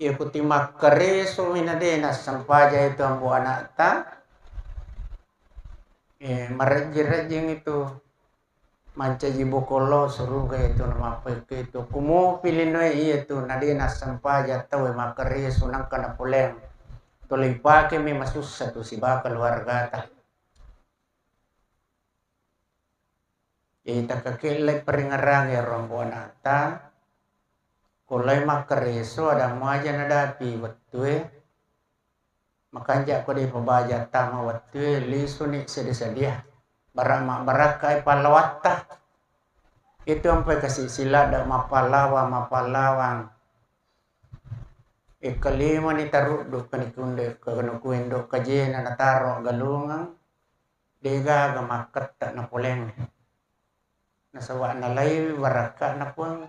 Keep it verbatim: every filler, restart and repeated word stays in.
Iya kuti makkareso mi na de nassempajang itu ambo anakta, eh, marejjing-rejjing itu. Mancaji bokolo suruga itu na mappekke itu. Kumopi linoe iya tu, na de nassempajang tau e makkareso nangka napoleang. Tole ipake mi masussa tu sibawa keluargata. Jadi takkakellai paringerang ero ambo anakta, ko lai makkareso ada muaja nadapi wettue, makanja ko de pabaja tama wettue, lisuni sedia-sedia. Bara mabbarakkai pallawatta. Itu ampai kasi siladda mapallawang, mapallawang. Ekkalimani taruddu kanikunde, kanukuendo kajena nataro galungeng, degaga makketta napoleang. Nasaba nalaiwi barakka'na Puang,